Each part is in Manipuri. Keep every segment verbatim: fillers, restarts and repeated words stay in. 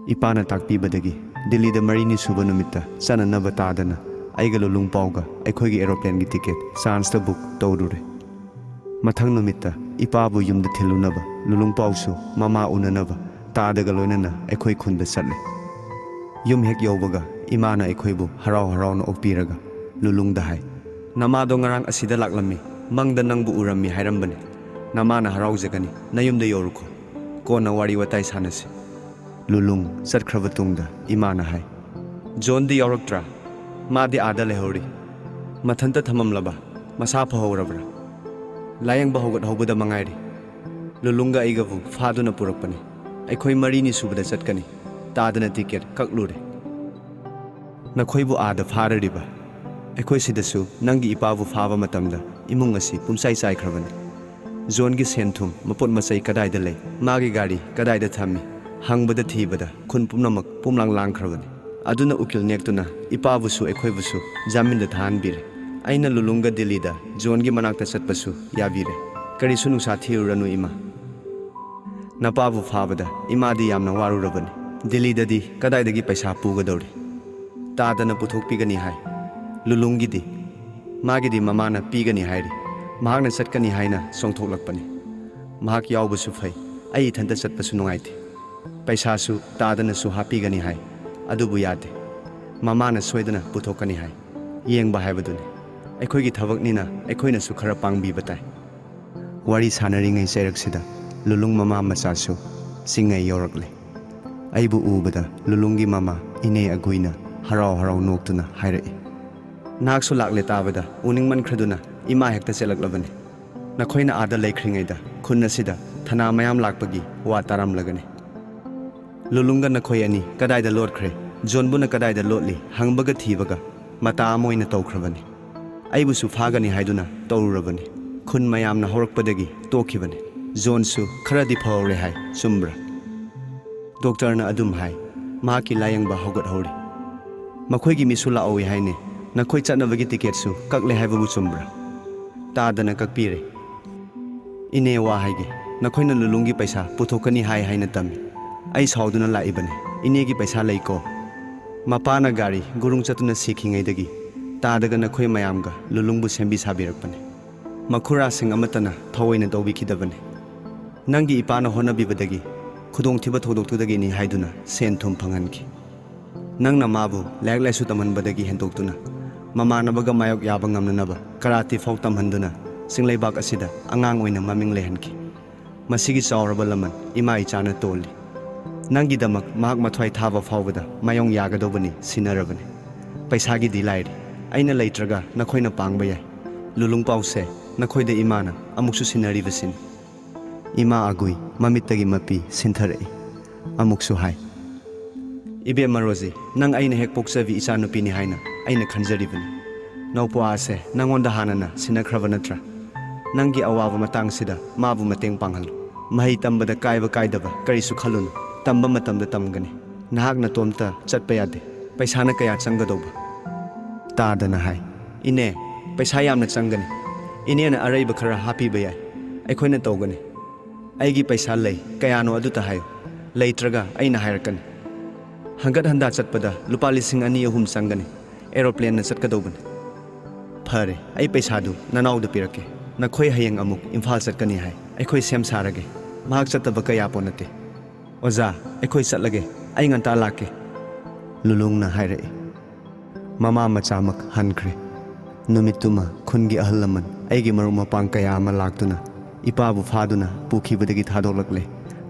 ꯏꯄꯥꯅ ꯇꯥꯛꯄꯤꯕꯗꯒꯤ ꯗꯤꯜꯂꯤꯗ ꯃꯔꯤꯅꯤ ꯁꯨꯕ ꯅꯨꯃꯤꯠꯇ ꯆꯠꯅꯅꯕ ꯇꯥꯗꯅ ꯑꯩꯒ ꯂꯨꯂꯨꯡꯄꯥꯎꯒ ꯑꯩꯈꯣꯏꯒꯤ aeroplane ꯒꯤ ticket chance ꯇ book ꯇꯧꯔꯨꯔꯦ꯫ ꯃꯊꯪ ꯅꯨꯃꯤꯠꯇ ꯏꯄꯥꯕꯨ ꯌꯨꯝꯗ ꯊꯤꯜꯂꯨꯅꯕ ꯂꯨꯂꯨꯡꯄꯥꯎꯁꯨ ꯃꯃꯥ ꯎꯅꯅꯕ ꯇꯥꯗꯒ ꯂꯣꯏꯅꯅ ꯑꯩꯈꯣꯏ ꯈꯨꯟꯗ ꯆꯠꯂꯦ꯫ ꯌꯨꯝ ꯍꯦꯛ ꯌꯧꯕꯒ ꯏꯃꯥꯅ ꯑꯩꯈꯣꯏꯕꯨ ꯍꯔꯥꯎ ꯍꯔꯥꯎꯅ ꯑꯣꯛꯄꯤꯔꯒ ꯂꯨꯂꯨꯡꯗ ꯍꯥꯏ, "ꯅꯃꯥꯗꯣ ꯉꯔꯥꯡ ꯑꯁꯤꯗ ꯂꯥꯛꯂꯝꯃꯤ, ꯃꯪꯗ ꯅꯪꯕꯨ ꯎꯔꯝꯃꯤ ꯍꯥꯏꯔꯝꯕꯅꯤ꯫ ꯅꯃꯥꯅ ꯍꯔꯥꯎꯖꯒꯅꯤ, ꯅꯌꯨꯝꯗ ꯌꯧꯔꯨꯈꯣ꯫ ꯀꯣꯟꯅ ꯋꯥꯔꯤ ꯋꯥꯇꯥꯏ ꯁꯥꯟꯅꯁꯤ꯫" ꯂꯨꯂꯨꯡ ꯆꯠꯈ꯭ꯔꯕ ꯇꯨꯡꯗ ꯏꯃꯥꯅ ꯍꯥꯏ, "ꯖꯣꯟꯗꯤ ꯌꯥꯎꯔꯛꯇ꯭ꯔꯥ? ꯃꯥꯗꯤ ꯑꯥꯗ ꯂꯩꯍꯧꯔꯤ꯫ ꯃꯊꯟꯇ ꯊꯝꯃꯝꯂꯕ? ꯃꯁꯥ ꯐꯍꯧꯔꯕ꯭ꯔꯥ?" "ꯂꯥꯌꯦꯡꯕ ꯍꯧꯒꯠꯍꯧꯕꯗ ꯃꯉꯥꯏꯔꯤ꯫ ꯂꯨꯂꯨꯡꯒ ꯑꯩꯒꯕꯨ ꯐꯥꯗꯨꯅ ꯄꯨꯔꯛꯄꯅꯤ꯫ ꯑꯩꯈꯣꯏ ꯃꯔꯤꯅꯤ ꯁꯨꯕꯗ ꯆꯠꯀꯅꯤ꯫ ꯇꯥꯗꯅ ticket ꯀꯛꯂꯨꯔꯦ꯫" "ꯅꯈꯣꯏꯕꯨ ꯑꯥꯗ ꯐꯥꯔꯔꯤꯕ?" "ꯑꯩꯈꯣꯏ ꯁꯤꯗꯁꯨ ꯅꯪꯒꯤ ꯏꯄꯥꯕꯨ ꯐꯥꯕ ꯃꯇꯝꯗ ꯏꯃꯨꯡ ꯑꯁꯤ ꯄꯨꯝꯆꯥꯏ ꯆꯥꯏꯈ꯭ꯔꯕꯅꯤ꯫ ꯖꯣꯟꯒꯤ ꯁꯦꯟ ꯊꯨꯝ, ꯃꯄꯣꯠ ꯃꯆꯩ ꯀꯗꯥꯏꯗ ꯂꯩ, ꯃꯥꯒꯤ ꯒꯥꯔꯤ ꯀꯗꯥꯏꯗ ꯊꯝꯃꯤ, ꯍꯪꯕꯗ ꯊꯤꯕꯗ ꯈꯨꯟ ꯄꯨꯝꯅꯃꯛ ꯄꯨꯝꯂꯥꯡ ꯂꯥꯡꯈ꯭ꯔꯕꯅꯤ꯫ ꯑꯗꯨꯅ ꯎꯀꯤꯜ ꯅꯦꯛꯇꯨꯅ ꯏꯄꯥꯕꯨꯁꯨ ꯑꯩꯈꯣꯏꯕꯨꯁꯨ ꯖꯥꯃꯤꯟꯗ ꯊꯥꯍꯟꯕꯤꯔꯦ꯫ ꯑꯩꯅ ꯂꯨꯂꯨꯡꯒ ꯗꯤꯜꯂꯤꯗ ꯖꯣꯟꯒꯤ ꯃꯅꯥꯛꯇ ꯆꯠꯄꯁꯨ ꯌꯥꯕꯤꯔꯦ꯫ ꯀꯔꯤꯁꯨ ꯅꯨꯡꯁꯥ ꯊꯤꯔꯨꯔꯅꯨ ꯏꯃꯥ꯫ ꯅꯄꯥꯕꯨ ꯐꯥꯕꯗ ꯏꯃꯥꯗꯤ ꯌꯥꯝꯅ ꯋꯥꯔꯨꯔꯕꯅꯤ꯫ ꯗꯤꯜꯂꯤꯗꯗꯤ ꯀꯗꯥꯏꯗꯒꯤ ꯄꯩꯁꯥ ꯄꯨꯒꯗꯧꯔꯤ? ꯇꯥꯗꯅ ꯄꯨꯊꯣꯛꯄꯤꯒꯅꯤ ꯍꯥꯏ꯫ ꯂꯨꯂꯨꯡꯒꯤꯗꯤ, ꯃꯥꯒꯤꯗꯤ ꯃꯃꯥꯅ ꯄꯤꯒꯅꯤ ꯍꯥꯏꯔꯤ꯫ ꯃꯍꯥꯛꯅ ꯆꯠꯀꯅꯤ ꯍꯥꯏꯅ ꯆꯣꯡꯊꯣꯛꯂꯛꯄꯅꯤ꯫ ꯃꯍꯥꯛ ꯌꯥꯎꯕꯁꯨ ꯐꯩ, ꯑꯩ ꯏꯊꯟꯇ ꯆꯠꯄꯁꯨ ꯅꯨꯡꯉꯥꯏꯇꯦ꯫ ꯄꯩꯁꯥꯁꯨ ꯇꯥꯗꯅꯁꯨ ꯍꯥꯞꯄꯤꯒꯅꯤ ꯍꯥꯏ, ꯑꯗꯨꯕꯨ ꯌꯥꯗꯦ꯫ ꯃꯃꯥꯅ ꯁꯣꯏꯗꯅ ꯄꯨꯊꯣꯛꯀꯅꯤ ꯍꯥꯏ꯫ ꯌꯦꯡꯕ ꯍꯥꯏꯕꯗꯨꯅꯤ꯫ ꯑꯩꯈꯣꯏꯒꯤ ꯊꯕꯛꯅꯤꯅ ꯑꯩꯈꯣꯏꯅꯁꯨ ꯈꯔ ꯄꯥꯡꯕꯤꯕ ꯇꯥꯏ꯫" ꯋꯥꯔꯤ ꯁꯥꯟꯅꯔꯤꯉꯩ ꯆꯩꯔꯛꯁꯤꯗ ꯂꯨꯂꯨꯡ ꯃꯃꯥ ꯃꯆꯥꯁꯨ ꯆꯤꯡꯉꯩ ꯌꯧꯔꯛꯂꯦ꯫ ꯑꯩꯕꯨ ꯎꯕꯗ ꯂꯨꯂꯨꯡꯒꯤ ꯃꯃꯥ ꯏꯅꯦ ꯑꯒꯨꯏꯅ ꯍꯔꯥꯎ ꯍꯔꯥꯎ ꯅꯣꯛꯇꯨꯅ ꯍꯥꯏꯔꯛꯏ, "ꯅꯍꯥꯛꯁꯨ ꯂꯥꯛꯂꯦ ꯇꯥꯕꯗ ꯎꯅꯤꯡꯃꯟꯈ꯭ꯔꯗꯨꯅ ꯏꯃꯥ ꯍꯦꯛꯇ ꯆꯦꯜꯂꯛꯂꯕꯅꯤ꯫ ꯅꯈꯣꯏꯅ ꯑꯥꯗ ꯂꯩꯈ꯭ꯔꯤꯉꯩꯗ ꯈꯨꯟ ꯑꯁꯤꯗ ꯊꯅꯥ ꯃꯌꯥꯝ ꯂꯥꯛꯄꯒꯤ ꯋꯥ ꯇꯥꯔꯝꯂꯒꯅꯤ꯫" "ꯂꯨꯂꯨꯡꯒ ꯅꯈꯣꯏ ꯑꯅꯤ ꯀꯗꯥꯏꯗ ꯂꯣꯠꯈ꯭ꯔꯦ? ꯖꯣꯟꯕꯨꯅ ꯀꯗꯥꯏꯗ ꯂꯣꯠꯂꯤ?" ꯍꯪꯕꯒ ꯊꯤꯕꯒ ꯃꯇꯥ ꯑꯃ ꯑꯣꯏꯅ ꯇꯧꯈ꯭ꯔꯕꯅꯤ꯫ ꯑꯩꯕꯨꯁꯨ ꯐꯥꯒꯅꯤ ꯍꯥꯏꯗꯨꯅ ꯇꯧꯔꯨꯔꯕꯅꯤ꯫ ꯈꯨꯟ ꯃꯌꯥꯝꯅ ꯍꯧꯔꯛꯄꯗꯒꯤ ꯇꯣꯛꯈꯤꯕꯅꯤ꯫ ꯖꯣꯟꯁꯨ ꯈꯔꯗꯤ ꯐꯍꯧꯔꯦ ꯍꯥꯏ, ꯆꯨꯝꯕ꯭ꯔꯥ? ꯗꯣꯛꯇꯔꯅ ꯑꯗꯨꯝ ꯍꯥꯏ, ꯃꯍꯥꯛꯀꯤ ꯂꯥꯌꯦꯡꯕ ꯍꯧꯒꯠꯍꯧꯔꯤ꯫ ꯃꯈꯣꯏꯒꯤ ꯃꯤꯁꯨ ꯂꯥꯛꯍꯧꯏ ꯍꯥꯏꯅꯦ꯫ ꯅꯈꯣꯏ ꯆꯠꯅꯕꯒꯤ ticket ꯁꯨ ꯀꯛꯂꯦ ꯍꯥꯏꯕꯕꯨ ꯆꯨꯝꯕ꯭ꯔꯥ? ꯇꯥꯗꯅ ꯀꯛꯄꯤꯔꯦ꯫ ꯏꯅꯦ, ꯋꯥ ꯍꯥꯏꯒꯦ, ꯅꯈꯣꯏꯅ ꯂꯨꯂꯨꯡꯒꯤ ꯄꯩꯁꯥ ꯄꯨꯊꯣꯛꯀꯅꯤ ꯍꯥꯏ ꯍꯥꯏꯅ ꯇꯝꯃꯤ꯫ ꯑꯩ ꯁꯥꯎꯗꯨꯅ ꯂꯥꯛꯏꯕꯅꯤ꯫ ꯏꯅꯦꯒꯤ ꯄꯩꯁꯥ ꯂꯩꯀꯣ꯫ ꯃꯄꯥꯅ ꯒꯥꯔꯤ ꯒꯨꯔꯨꯡ ꯆꯠꯇꯨꯅ ꯁꯤꯈꯤꯉꯩꯗꯒꯤ ꯇꯥꯗꯒ ꯅꯈꯣꯏ ꯃꯌꯥꯝꯒ ꯂꯨꯂꯨꯡꯕꯨ ꯁꯦꯝꯕꯤ ꯁꯥꯕꯤꯔꯛꯄꯅꯤ꯫ ꯃꯈꯨꯔꯥꯁꯤꯡ ꯑꯃꯠꯇꯅ ꯊꯑꯣꯏꯅ ꯇꯧꯕꯤꯈꯤꯗꯕꯅꯤ꯫ ꯅꯪꯒꯤ ꯏꯄꯥꯅ ꯍꯣꯠꯅꯕꯤꯕꯗꯒꯤ ꯈꯨꯗꯣꯡꯊꯤꯕ ꯊꯧꯗꯣꯛꯇꯨꯗꯒꯤꯅꯤ ꯍꯥꯏꯗꯨꯅ ꯁꯦꯟ ꯊꯨꯝ ꯐꯪꯍꯟꯈꯤ꯫ ꯅꯪꯅ ꯃꯥꯕꯨ ꯂꯥꯏꯔꯤꯛ ꯂꯥꯏꯁꯨ ꯇꯝꯍꯟꯕꯗꯒꯤ ꯍꯦꯟꯗꯣꯛꯇꯨꯅ ꯃꯃꯥꯟꯅꯕꯒ ꯃꯥꯌꯣꯛ ꯌꯥꯕ ꯉꯝꯅꯅꯕ ꯀꯔꯥꯇꯤ ꯐꯥꯎ ꯇꯝꯍꯟꯗꯨꯅ ꯆꯤꯡꯂꯩꯕꯥꯛ ꯑꯁꯤꯗ ꯑꯉꯥꯡ ꯑꯣꯏꯅ ꯃꯃꯤꯡ ꯂꯩꯍꯟꯈꯤ꯫ ꯃꯁꯤꯒꯤ ꯆꯥꯎꯔꯕ ꯂꯃꯟ ꯏꯃꯥ ꯏꯆꯥꯅ ꯇꯣꯜꯂꯤ꯫ ꯅꯪꯒꯤꯗꯃꯛ ꯃꯍꯥꯛ ꯃꯊ꯭ꯋꯥꯏ ꯊꯥꯕ ꯐꯥꯎꯕꯗ ꯃꯥꯌꯣꯡ ꯌꯥꯒꯗꯧꯕꯅꯤ ꯁꯤꯟꯅꯔꯕꯅꯤ꯫ ꯄꯩꯁꯥꯒꯤꯗꯤ ꯂꯥꯏꯔꯤ꯫ ꯑꯩꯅ ꯂꯩꯇ꯭ꯔꯒ ꯅꯈꯣꯏꯅ ꯄꯥꯡꯕ ꯌꯥꯏ꯫ ꯂꯨꯂꯨꯡ ꯄꯥꯎꯁꯦ ꯅꯈꯣꯏꯗ ꯏꯃꯥꯅ ꯑꯃꯨꯛꯁꯨ ꯁꯤꯟꯅꯔꯤꯕꯁꯤꯅꯤ꯫ ꯏꯃꯥ ꯑꯒꯨꯏ ꯃꯃꯤꯠꯇꯒꯤ ꯃꯄꯤ ꯁꯤꯟꯊꯔꯛꯏ꯫ ꯑꯃꯨꯛꯁꯨ ꯍꯥꯏ, ꯏꯕꯦꯝꯃ ꯔꯣꯖꯤ, ꯅꯪ ꯑꯩꯅ ꯍꯦꯛ ꯄꯣꯛꯆꯕꯤ ꯏꯆꯥꯅꯨꯄꯤꯅꯤ ꯍꯥꯏꯅ ꯑꯩꯅ ꯈꯟꯖꯔꯤꯕꯅꯤ꯫ ꯅꯧꯄ꯭ꯋꯥ ꯑꯁꯦ ꯅꯪꯉꯣꯟꯗ ꯍꯥꯟꯅꯅ ꯁꯤꯟꯅꯈ꯭ꯔꯕ ꯅꯠꯇ꯭ꯔꯥ? ꯅꯪꯒꯤ ꯑꯋꯥꯕ ꯃꯇꯥꯡꯁꯤꯗ ꯃꯥꯕꯨ ꯃꯇꯦꯡ ꯄꯥꯡꯍꯜꯂꯨ꯫ ꯃꯍꯩ ꯇꯝꯕꯗ ꯀꯥꯏꯕ ꯀꯥꯏꯗꯕ ꯀꯔꯤꯁꯨ ꯈꯜꯂꯨꯅꯨ꯫ ꯇꯝꯕ ꯃꯇꯝꯗ ꯇꯝꯒꯅꯤ꯫ ꯅꯍꯥꯛ ꯅꯇꯣꯝꯇ ꯆꯠꯄ ꯌꯥꯗꯦ꯫ ꯄꯩꯁꯥꯅ ꯀꯌꯥ ꯆꯪꯒꯗꯧꯕ? ꯇꯥꯗꯅ ꯍꯥꯏ, ꯏꯅꯦ, ꯄꯩꯁꯥ ꯌꯥꯝꯅ ꯆꯪꯒꯅꯤ꯫ ꯏꯅꯦꯅ ꯑꯔꯩꯕ ꯈꯔ ꯍꯥꯞꯄꯤꯕ ꯌꯥꯏ꯫ ꯑꯩꯈꯣꯏꯅ ꯇꯧꯒꯅꯤ꯫ ꯑꯩꯒꯤ ꯄꯩꯁꯥ ꯂꯩ, ꯀꯌꯥꯅꯣ ꯑꯗꯨꯇ ꯍꯥꯏꯌꯨ꯫ ꯂꯩꯇ꯭ꯔꯒ ꯑꯩꯅ ꯍꯥꯏꯔꯛꯀꯅꯤ꯫ ꯍꯪꯒꯠ ꯍꯟꯗꯥ ꯆꯠꯄꯗ ꯂꯨꯄꯥ ꯂꯤꯁꯤꯡ ꯑꯅꯤ ꯑꯍꯨꯝ ꯆꯪꯒꯅꯤ꯫ ꯑꯦꯔꯣꯄ꯭ꯂꯦꯟꯅ ꯆꯠꯀꯗꯧꯕꯅꯤ꯫ ꯐꯔꯦ, ꯑꯩ ꯄꯩꯁꯥꯗꯨ ꯅꯅꯥꯎꯗ ꯄꯤꯔꯛꯀꯦ꯫ ꯅꯈꯣꯏ ꯍꯌꯦꯡ ꯑꯃꯨꯛ ꯏꯝꯐꯥꯜ ꯆꯠꯀꯅꯤ ꯍꯥꯏ꯫ ꯑꯩꯈꯣꯏ ꯁꯦꯝ ꯁꯥꯔꯒꯦ꯫ ꯃꯍꯥꯛ ꯆꯠꯇꯕ ꯀꯌꯥ ꯄꯣꯠ ꯅꯠꯇꯦ꯫ ꯑꯣꯖꯥ, ꯑꯩꯈꯣꯏ ꯆꯠꯂꯒꯦ꯫ ꯑꯩ ꯉꯟꯇꯥ ꯂꯥꯛꯀꯦ꯫ ꯂꯨꯂꯨꯡꯅ ꯍꯥꯏꯔꯛꯏ꯫ ꯃꯃꯥ ꯃꯆꯥꯃꯛ ꯍꯟꯈ꯭ꯔꯦ꯫ ꯅꯨꯃꯤꯠꯇꯨꯃ ꯈꯨꯟꯒꯤ ꯑꯍꯜ ꯂꯃꯟ, ꯑꯩꯒꯤ ꯃꯔꯨꯞ ꯃꯄꯥꯡ ꯀꯌꯥ ꯑꯃ ꯂꯥꯛꯇꯨꯅ ꯏꯄꯥꯕꯨ ꯐꯥꯗꯨꯅ ꯄꯨꯈꯤꯕꯗꯒꯤ ꯊꯥꯗꯣꯛꯂꯛꯂꯦ꯫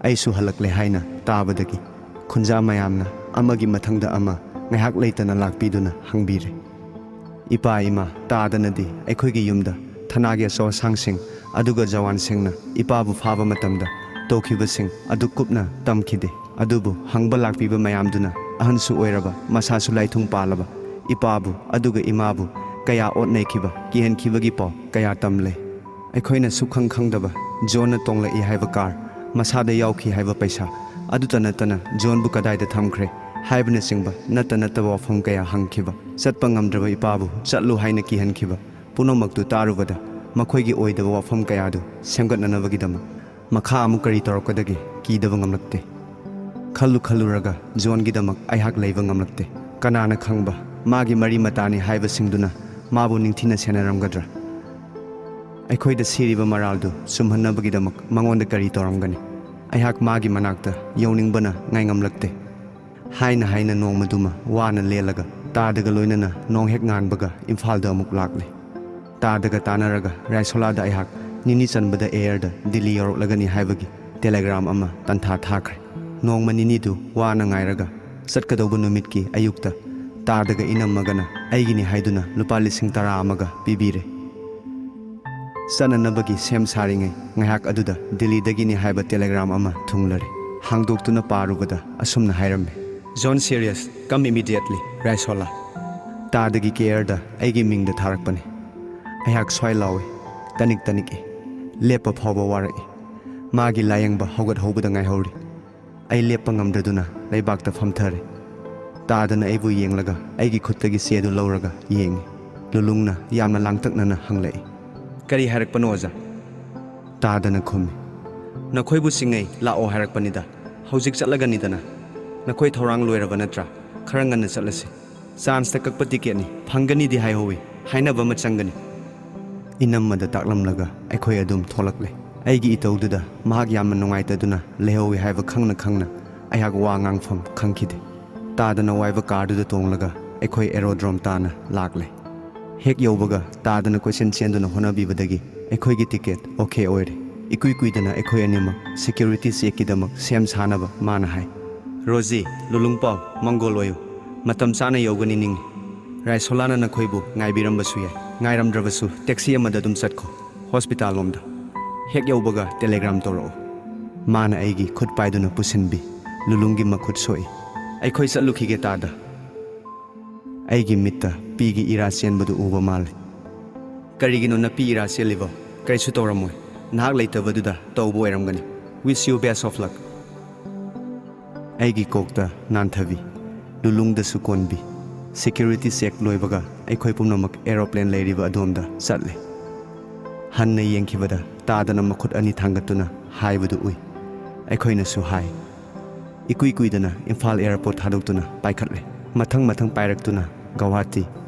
ꯑꯩꯁꯨ ꯍꯜꯂꯛꯂꯦ ꯍꯥꯏꯅ ꯇꯥꯕꯗꯒꯤ ꯈꯨꯟꯖꯥ ꯃꯌꯥꯝꯅ ꯑꯃꯒꯤ ꯃꯊꯪꯗ ꯑꯃ ꯉꯥꯏꯍꯥꯛ ꯂꯩꯇꯅ ꯂꯥꯛꯄꯤꯗꯨꯅ ꯍꯪꯕꯤꯔꯦ꯫ ꯏꯄꯥ ꯏꯃꯥ ꯇꯥꯗꯅꯗꯤ ꯑꯩꯈꯣꯏꯒꯤ ꯌꯨꯝꯗ ꯊꯅꯥꯒꯤ ꯑꯆꯧ ꯑꯁꯥꯡꯁꯤꯡ ꯑꯗꯨꯒ ꯖꯋꯥꯟꯁꯤꯡꯅ ꯏꯄꯥꯕꯨ ꯐꯥꯕ ꯃꯇꯝꯗ ꯇꯧꯈꯤꯕꯁꯤꯡ ꯑꯗꯨ ꯀꯨꯞꯅ ꯇꯝꯈꯤꯗꯦ꯫ ꯑꯗꯨꯕꯨ ꯍꯪꯕ ꯂꯥꯛꯄꯤꯕ ꯃꯌꯥꯝꯗꯨꯅ ꯑꯍꯟꯁꯨ ꯑꯣꯏꯔꯕ, ꯃꯁꯥꯁꯨ ꯂꯥꯏꯊꯨꯡ ꯄꯥꯜꯂꯕ ꯏꯄꯥꯕꯨ ꯑꯗꯨꯒ ꯏꯃꯥꯕꯨ ꯀꯌꯥ ꯑꯣꯠ ꯅꯩꯈꯤꯕ, ꯀꯤꯍꯟꯈꯤꯕꯒꯤ ꯄꯥꯎ ꯀꯌꯥ ꯇꯝꯂꯦ꯫ ꯑꯩꯈꯣꯏꯅ ꯁꯨꯛꯈꯪ ꯈꯪꯗꯕ ꯖꯣꯟꯅ ꯇꯣꯡꯂꯛꯏ ꯍꯥꯏꯕ ꯀꯥꯔ, ꯃꯁꯥꯗ ꯌꯥꯎꯈꯤ ꯍꯥꯏꯕ ꯄꯩꯁꯥ, ꯑꯗꯨꯇ ꯅꯠꯇꯅ ꯖꯣꯟꯕꯨ ꯀꯗꯥꯏꯗ ꯊꯝꯈ꯭ꯔꯦ ꯍꯥꯏꯕꯅꯆꯤꯡꯕ ꯅꯠꯇ ꯅꯠꯇꯕ ꯋꯥꯐꯝ ꯀꯌꯥ ꯍꯪꯈꯤꯕ꯫ ꯆꯠꯄ ꯉꯝꯗ꯭ꯔꯕ ꯏꯄꯥꯕꯨ ꯆꯠꯂꯨ ꯍꯥꯏꯅ ꯀꯤꯍꯟꯈꯤꯕ꯫ ꯄꯨꯝꯅꯃꯛꯇꯨ ꯇꯥꯔꯨꯕꯗ ꯃꯈꯣꯏꯒꯤ ꯑꯣꯏꯗꯕ ꯋꯥꯐꯝ ꯀꯌꯥꯗꯨ ꯁꯦꯝꯒꯠꯅꯅꯕꯒꯤꯗꯃꯛ ꯃꯈꯥ ꯑꯃꯨꯛ ꯀꯔꯤ ꯇꯧꯔꯛꯀꯗꯒꯦ ꯀꯤꯗꯕ ꯉꯝꯂꯛꯇꯦ꯫ ꯈꯜꯂꯨ ꯈꯜꯂꯨꯔꯒ ꯖꯣꯟꯒꯤꯗꯃꯛ ꯑꯩꯍꯥꯛ ꯂꯩꯕ ꯉꯝꯂꯛꯇꯦ꯫ ꯀꯅꯥꯅ ꯈꯪꯕ, ꯃꯥꯒꯤ ꯃꯔꯤ ꯃꯇꯥꯅꯤ ꯍꯥꯏꯕꯁꯤꯡꯗꯨꯅ ꯃꯥꯕꯨ ꯅꯤꯡꯊꯤꯅ ꯁꯦꯟꯅꯔꯝꯒꯗ꯭ꯔꯥ? ꯑꯩꯈꯣꯏꯗ ꯁꯤꯔꯤꯕ ꯃꯔꯥꯜꯗꯨ ꯁꯨꯝꯍꯟꯅꯕꯒꯤꯗꯃꯛ ꯃꯉꯣꯟꯗ ꯀꯔꯤ ꯇꯧꯔꯝꯒꯅꯤ? ꯑꯩꯍꯥꯛ ꯃꯥꯒꯤ ꯃꯅꯥꯛꯇ ꯌꯧꯅꯤꯡꯕꯅ ꯉꯥꯏꯉꯝꯂꯛꯇꯦ꯫ ꯍꯥꯏꯅ ꯍꯥꯏꯅ ꯅꯣꯡꯃꯗꯨꯃ ꯋꯥꯅ ꯂꯦꯜꯂꯒ ꯇꯥꯗꯒ ꯂꯣꯏꯅꯅ ꯅꯣꯡ ꯍꯦꯛ ꯉꯥꯟꯕꯒ ꯏꯝꯐꯥꯜꯗ ꯑꯃꯨꯛ ꯂꯥꯛꯂꯦ꯫ ꯇꯥꯗꯒ ꯇꯥꯟꯅꯔꯒ ꯔꯥꯏꯁꯣꯂꯥꯗ ꯑꯩꯍꯥꯛ ꯅꯤꯅꯤ ꯆꯟꯕꯗ ꯑꯦꯌꯔꯗ ꯗꯤꯜꯂꯤ ꯌꯧꯔꯛꯂꯒꯅꯤ ꯍꯥꯏꯕꯒꯤ ꯇꯦꯂꯦꯒ꯭ꯔꯥꯝ ꯑꯃ ꯇꯟꯊꯥ ꯊꯥꯈ꯭ꯔꯦ꯫ ꯅꯣꯡꯃ ꯅꯤꯅꯤꯗꯨ ꯋꯥꯅ ꯉꯥꯏꯔꯒ ꯆꯠꯀꯗꯧꯕ ꯅꯨꯃꯤꯠꯀꯤ ꯑꯌꯨꯛꯇ ꯇꯥꯗꯒ ꯏꯅꯝꯃꯒꯅ ꯑꯩꯒꯤꯅꯤ ꯍꯥꯏꯗꯨꯅ ꯂꯨꯄꯥ ꯂꯤꯁꯤꯡ ꯇꯔꯥ ꯑꯃꯒ ꯄꯤꯕꯤꯔꯦ꯫ ꯆꯠꯅꯅꯕꯒꯤ ꯁꯦꯝ ꯁꯥꯔꯤꯉꯩ ꯉꯥꯏꯍꯥꯛ ꯑꯗꯨꯗ ꯗꯤꯜꯂꯤꯗꯒꯤꯅꯤ ꯍꯥꯏꯕ ꯇꯦꯂꯦꯒ꯭ꯔꯥꯝ ꯑꯃ ꯊꯨꯡꯂꯔꯦ꯫ ꯍꯥꯡꯗꯣꯛꯇꯨꯅ ꯄꯥꯔꯨꯕꯗ ꯑꯁꯨꯝꯅ ꯍꯥꯏꯔꯝꯃꯤ: "John serious, come immediately, ꯔꯥꯏꯁꯣꯂꯥ"꯫ ꯇꯥꯗꯒꯤ ꯀꯦꯌꯔꯗ ꯑꯩꯒꯤ ꯃꯤꯡꯗ ꯊꯥꯔꯛꯄꯅꯤ꯫ ꯑꯩꯍꯥꯛ ꯁ꯭ꯋꯥꯏ ꯂꯥꯎꯏ, ꯇꯅꯤꯛ ꯇꯅꯤꯛꯏ, ꯂꯦꯞꯄ ꯐꯥꯎꯕ ꯋꯥꯔꯛꯏ꯫ ꯃꯥꯒꯤ ꯂꯥꯌꯦꯡꯕ ꯍꯧꯒꯠꯍꯧꯕꯗ ꯉꯥꯏꯍꯧꯔꯤ꯫ ꯑꯩ ꯂꯦꯞꯄ ꯉꯝꯗ꯭ꯔꯗꯨꯅ ꯂꯩꯕꯥꯛꯇ ꯐꯝꯊꯔꯦ꯫ ꯇꯥꯗꯅ ꯑꯩꯕꯨ ꯌꯦꯡꯂꯒ ꯑꯩꯒꯤ ꯈꯨꯠꯇꯒꯤ ꯆꯦꯗꯨ ꯂꯧꯔꯒ ꯌꯦꯡꯉꯤ꯫ ꯂꯨꯂꯨꯡꯅ ꯌꯥꯝꯅ ꯂꯥꯡꯇꯛꯅꯅ ꯍꯪꯂꯛꯏ: "ꯀꯔꯤ ꯍꯥꯏꯔꯛꯄꯅꯣ, ꯑꯣꯖꯥ?" ꯇꯥꯗꯅ ꯈꯨꯝꯃꯤ: "ꯅꯈꯣꯏꯕꯨ ꯁꯤꯡꯉꯩ ꯂꯥꯛꯑꯣ ꯍꯥꯏꯔꯛꯄꯅꯤꯗ꯫ ꯍꯧꯖꯤꯛ ꯆꯠꯂꯒꯅꯤꯗꯅ꯫ ꯅꯈꯣꯏ ꯊꯧꯔꯥꯡ ꯂꯣꯏꯔꯕ ꯅꯠꯇ꯭ꯔꯥ? ꯈꯔ ꯉꯟꯅ ꯆꯠꯂꯁꯤ꯫ ꯆꯥꯟꯁꯇ ꯀꯛꯄ ꯇꯤꯀꯦꯠꯅꯤ, ꯐꯪꯒꯅꯤꯗꯤ ꯍꯥꯏꯍꯧꯋꯤ, ꯍꯥꯏꯅꯕ ꯑꯃ ꯆꯪꯒꯅꯤ"꯫ ꯏꯅꯝꯃꯗ ꯇꯥꯛꯂꯝꯂꯒ ꯑꯩꯈꯣꯏ ꯑꯗꯨꯝ ꯊꯣꯛꯂꯛꯂꯦ꯫ ꯑꯩꯒꯤ ꯏꯇꯧꯗꯨꯗ ꯃꯍꯥꯛ ꯌꯥꯝꯅ ꯅꯨꯡꯉꯥꯏꯇꯗꯨꯅ ꯂꯩꯍꯧꯋꯤ ꯍꯥꯏꯕ ꯈꯪꯅ ꯈꯪꯅ ꯑꯩꯍꯥꯛ ꯋꯥ ꯉꯥꯡꯐꯝ ꯈꯪꯈꯤꯗꯦ꯫ ꯇꯥꯗꯅ ꯋꯥꯏꯕ ꯀꯥꯔꯗꯨꯗ ꯇꯣꯡꯂꯒ ꯑꯩꯈꯣꯏ ꯑꯦꯔꯣꯗ꯭ꯔꯣꯝ ꯇꯥꯅ ꯂꯥꯛꯂꯦ꯫ ꯍꯦꯛ ꯌꯧꯕꯒ ꯇꯥꯗꯅ ꯀꯣꯏꯆꯦꯟ ꯆꯦꯟꯗꯨꯅ ꯍꯣꯠꯅꯕꯤꯕꯗꯒꯤ ꯑꯩꯈꯣꯏꯒꯤ ꯇꯤꯀꯦꯠ ꯑꯣꯀꯦ ꯑꯣꯏꯔꯦ꯫ ꯏꯀꯨꯏ ꯀꯨꯏꯗꯅ ꯑꯩꯈꯣꯏ ꯑꯅꯤꯃꯛ ꯁꯦꯀ꯭ꯌꯨꯔꯤꯇꯤ ꯆꯦꯛꯀꯤꯗꯃꯛ ꯁꯦꯝ ꯁꯥꯅꯕ ꯃꯥꯅ ꯍꯥꯏ: "ꯔꯣꯖꯤ, ꯂꯨꯂꯨꯡꯄꯥꯎ, ꯃꯪꯒꯣꯜ ꯑꯣꯏꯌꯨ꯫ ꯃꯇꯝ ꯆꯥꯅ ꯌꯧꯒꯅꯤ ꯅꯤꯡꯏ꯫ ꯔꯥꯏꯁꯣꯂꯥꯅ ꯅꯈꯣꯏꯕꯨ ꯉꯥꯏꯕꯤꯔꯝꯕꯁꯨ ꯌꯥꯏ꯫ ꯉꯥꯏꯔꯝꯗ꯭ꯔꯕꯁꯨ ꯇꯦꯛꯁꯤ ꯑꯃꯗ ꯑꯗꯨꯝ ꯆꯠꯈꯣ꯫ ꯍꯣꯁꯄꯤꯇꯥꯜ ꯂꯣꯝꯗ꯫ ꯍꯦꯛ ꯌꯧꯕꯒ ꯇꯦꯂꯦꯒ꯭ꯔꯥꯝ ꯇꯧꯔꯛꯎ"꯫ ꯃꯥꯅ ꯑꯩꯒꯤ ꯈꯨꯠ ꯄꯥꯏꯗꯨꯅ ꯄꯨꯁꯤꯟꯕꯤ꯫ ꯂꯨꯂꯨꯡꯒꯤ ꯃꯈꯨꯠ ꯁꯣꯛꯏ꯫ "ꯑꯩꯈꯣꯏ ꯆꯠꯂꯨꯈꯤꯒꯦ ꯇꯥꯗ"꯫ ꯑꯩꯒꯤ ꯃꯤꯠꯇ ꯄꯤꯒꯤ ꯏꯔꯥ ꯆꯦꯟꯕꯗꯨ ꯎꯕ ꯃꯥꯜꯂꯤ꯫ "ꯀꯔꯤꯒꯤꯅꯣ ꯅꯄꯤ ꯏꯔꯥ ꯆꯦꯜꯂꯤꯕꯣ? ꯀꯔꯤꯁꯨ ꯇꯧꯔꯝꯃꯣꯏ꯫ ꯅꯍꯥꯛ ꯂꯩꯇꯕꯗꯨꯗ ꯇꯧꯕ ꯑꯣꯏꯔꯝꯒꯅꯤ꯫ Wish you best of luck"꯫ ꯑꯩꯒꯤ ꯀꯣꯛꯇ ꯅꯥꯟꯊꯕꯤ꯫ ꯂꯨꯂꯨꯡꯗꯁꯨ ꯀꯣꯟꯕꯤ꯫ ꯁꯦꯀ꯭ꯌꯨꯔꯤꯇꯤ ꯆꯦꯛ ꯂꯣꯏꯕꯒ ꯑꯩꯈꯣꯏ ꯄꯨꯝꯅꯃꯛ ꯑꯦꯔꯣꯄ꯭ꯂꯦꯟ ꯂꯩꯔꯤꯕ ꯑꯗꯣꯝꯗ ꯆꯠꯂꯦ꯫ ꯍꯟꯅ ꯌꯦꯡꯈꯤꯕꯗ ꯇꯥꯗꯅ ꯃꯈꯨꯠ ꯑꯅꯤ ꯊꯥꯡꯒꯠꯇꯨꯅ ꯍꯥꯏꯕꯗꯨ ꯎꯏ꯫ ꯑꯩꯈꯣꯏꯅꯁꯨ ꯍꯥꯏ: ꯏꯀꯨꯏ ꯀꯨꯏꯗꯅ ꯏꯝꯐꯥꯜ ꯑꯦꯌꯔꯄꯣꯔꯠ ꯊꯥꯗꯣꯛꯇꯨꯅ ꯄꯥꯏꯈꯠꯂꯦ꯫ ꯃꯊꯪ ꯃꯊꯪ ꯄꯥꯏꯔꯛꯇꯨꯅ ꯒꯧꯍꯥꯇꯤ,